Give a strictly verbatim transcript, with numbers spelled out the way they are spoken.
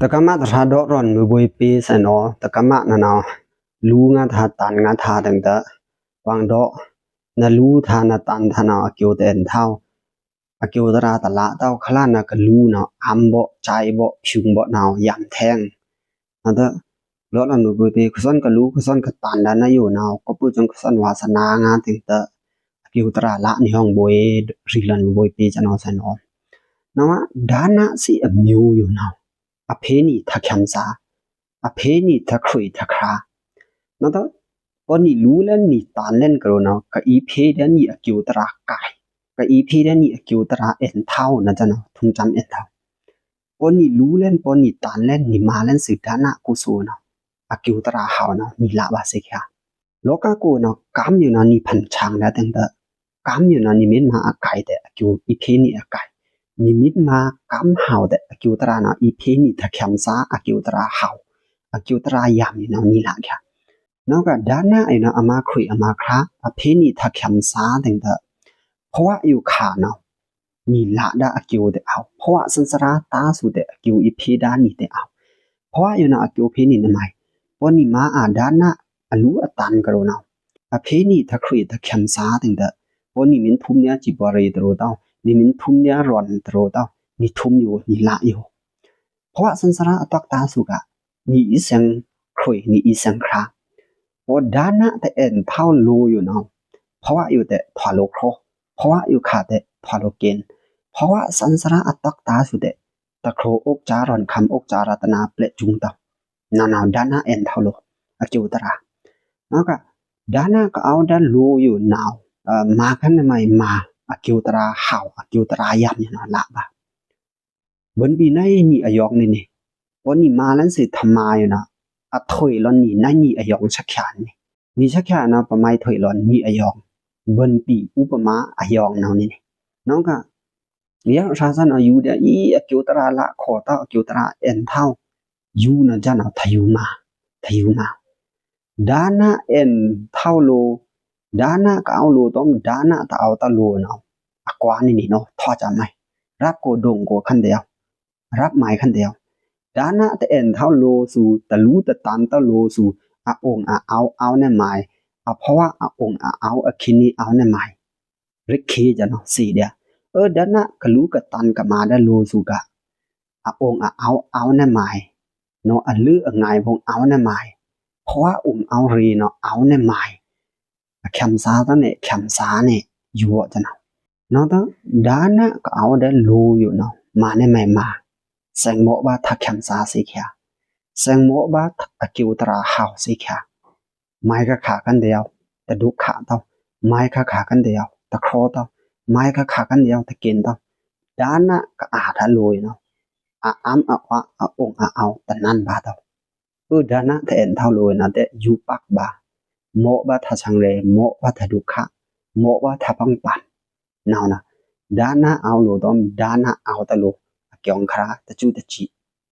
တကမ္ဘာတရာដោတ်ရွန်မွေးဘွေးပေႏ စဲ့ꩻနီၤ တကမ္ဘာနနဝ် လူႏငါးထါ တန်ငါးထါတင်တ ပင်ဒေါ နလူႏထါ နတန်ထါနဝ် အကိုတန်ထဝ် အကိုတရာတလꩻတဝ် ခလနကလူႏနဝ် အမ်းဗော့ စဲင်ဗော့ ဖြုံဗော့နဝ် ယမ်ထဲင် နတ လွတ်လွတ်မွေးဘွေးပေႏ ကစွန်ကလူႏ ကစွန်ကတန်ဒၣ်နယိုနဝ် ကပုစွန်ကစွန်ဝါသနာငါတင်တ အကိုတရာလꩻ နီႁွင်ဘွေး ရီလွန်မွေးဘွေးပေႏ စဲ့ꩻနီၤ စဲ့ꩻနီၤ နဝ် ဒါနစံအမျိုးယိုနဝ် အဖေႏနံၣ်ထါချံသꩻ အဖေႏနံၣ်ထါခွေထါချရာ နတ ပောနံၣ်လူႏလဲ့ နံၣ်တန်လဲ့ကရောနဝ် ကအီဖေႏဒၣ်နံၣ်အကိုတရာကိုင် ကအီဖေႏဒၣ်နံၣ်အကိုတရာ အန်ထဝ် နတ နဝ် ထုံစမ်းအန်ထဝ် ပောနံၣ်လူႏလဲ့ ပောနံၣ်တန်လဲ့ နံၣ်မၤလဲ့သွူဒါနကုသိုလ်နဝ် အကိုတရာဟဝ်နဝ် နံၣ်လꩻဗာႏသေခါ လောကကိုနဝ် ကမ်းယိုနဝ် နံၣ်ဖန်ဆာင်ဒၣ်တင်တ ကမ်းယိုနဝ် နံၣ်မ့ၢ်မၤအကိုင်တဲ့ အကိုအီဖေႏနံၣ်အကိုင် နံၣ်မ့ၢ်မၤကမ်းဟဝ်တဲ့ အကိုတရာနဝ် အီဖေႏနံၣ်ထါချံသꩻ အကိုတရာဟဝ် အကိုတရာယမ်ယိုနဝ် နံၣ်လꩻခါ နဝ်ကဒါနယိုနဝ် အမၤခွေအမၤချရာ အဖေႏနံၣ်ထါချံသꩻတင်တ ဖဝယိုခါနဝ် နံၣ်လꩻဒၣ်အကိုတဲ့အဝ် ဖဝသန်သရာတါသူတဲ့ အကိုအီဖေႏဒၣ်နံၣ်တဲ့အဝ် ဖဝယိုနဝ် အကိုဖေႏနံၣ်နမၤ ပောနံၣ်မၤအဒါန အလူႏအတန်ကရောနဝ် အဖေႏနံၣ်ထါခွေထါချံသꩻတင်တ ပောနံၣ်မ့ၢ်ထုံဒၣ်စံးပရေတရောတဝ် နံၣ်မ့ၢ်ထုံဒၣ်ရွန်တရောတဝ် နံၣ်ထုံယို နံၣ်လꩻယို ဖဝသန်သရာအတွက်တါသူက နံၣ်အီစင်ခွေ နံၣ်အီစင်ချရာ ပောဒါနတအန်ထဝ်လိုယိုနဝ် ဖဝယိုတဲ့ ထွာလိုချော ဖဝယိုခါတဲ့ ထွာလိုက့ၣ် ဖဝသန်သရာအတွက်တါသူတဲ့ တချောအိုက်စာရွန်ခမ်း အိုက်စာရတနာပျဲ့ကျုံတဝ် နဝ်နဝ် ဒါနအန်ထဝ်လို အကိုတရာ နဝ်က ဒါနကအဝ်ဒၣ်လိုယိုနဝ် မၤခါနမၤ မၤ အကိုတရာဟဝ် အကိုတရာယမ်ယိုနဝ် လꩻဗာႏ ဘိုၼ်ပီနံၣ်အယွင်န့ၣ်န့ၣ် ပောနံၣ်မၤလဲ့သွူထမါယိုနဝ် အထွေလွန်နံၣ်နံၣ်အယွင်သချာန့ၣ် နံၣ်သချာနဝ် ပမၤထွေလွန်နံၣ်အယွင် ဘိုၼ်ပီဥပမာအယွင်နဝ်န့ၣ်န့ၣ် နဝ်က ယဲဆါသနဝ် ယူဒၣ်အီအကိုတရာလꩻ ခိုတဝ် အကိုတရာအန်ထဝ် ယူနဝ် ဒါနဝ် ထယူမၤ ထယူမၤ ဒါနအန်ထဝ်လို ဒါနကအဝ်လိုတုမ် ဒါနတအဝ်တလိုနဝ် အကွါန့ၣ်န့ၣ်နဝ် ထွာစမး ရပ်ကို ဒုံကို ခန်ဒဲး ရပ်မး ခန်ဒဲး ဒါနတအန်ထဝ်လိုသူ တလူတတန်တလိုသူ အအိုင်အအောဝ်အဝ်န့ၣ်မး အဖဝအအိုင်အအောဝ်အခိၣ်န့ၣ်အဝ်န့ၣ်မး ရခေ ဒါနဝ် သေဒၣ် အဒါနကလူကတန်ကမၤဒၣ်လိုသူက အအိုင်အအောဝ်အဝ်န့ၣ်မး နဝ် အလုအငိုင်ဝုံအဝ်န့ၣ်မး ဖဝအအိုင်အဝ်ရေနဝ် အဝ်န့ၣ်မး အချံသꩻတၢ်န့ၣ် ချံသꩻန့ၣ် ယူဝဲဒါနဝ် နဝ်တ ဒါနကအဝ်ဒၣ်လိုယိုနဝ် မၤန့ၣ်မး မၤ သင်မော့ဗာႏ ထါချံသꩻသေခါ သင်မော့ဗာႏ အကိုတရာဟဝ်သေခါ မၤခါခါခန်ဒဲး တဒုက္ခတဝ် မၤခါခါခန်ဒဲး တချောတဝ် မၤခါခါခန်ဒဲး တက့ၣ်တဝ် ဒါနကအဝ်ဒၣ်လိုယိုနဝ် အအမ်းအကွါ အအိုင်အအောဝ်တနန်းဗာႏတဝ် အဒါနတအန်ထဝ်လိုနဝ် ယူပၢၵ်ႇဗာႏ မော့ဗာႏထါသင်ရေ မော့ဗာႏထါဒုက္ခ မော့ဗာႏထါပင်ပၢၼ် နဝ်နဝ် ဒါနအဝ်လိုတုမ် ဒါနအဝ်တလို အကျိုးချရာ တစူတစံး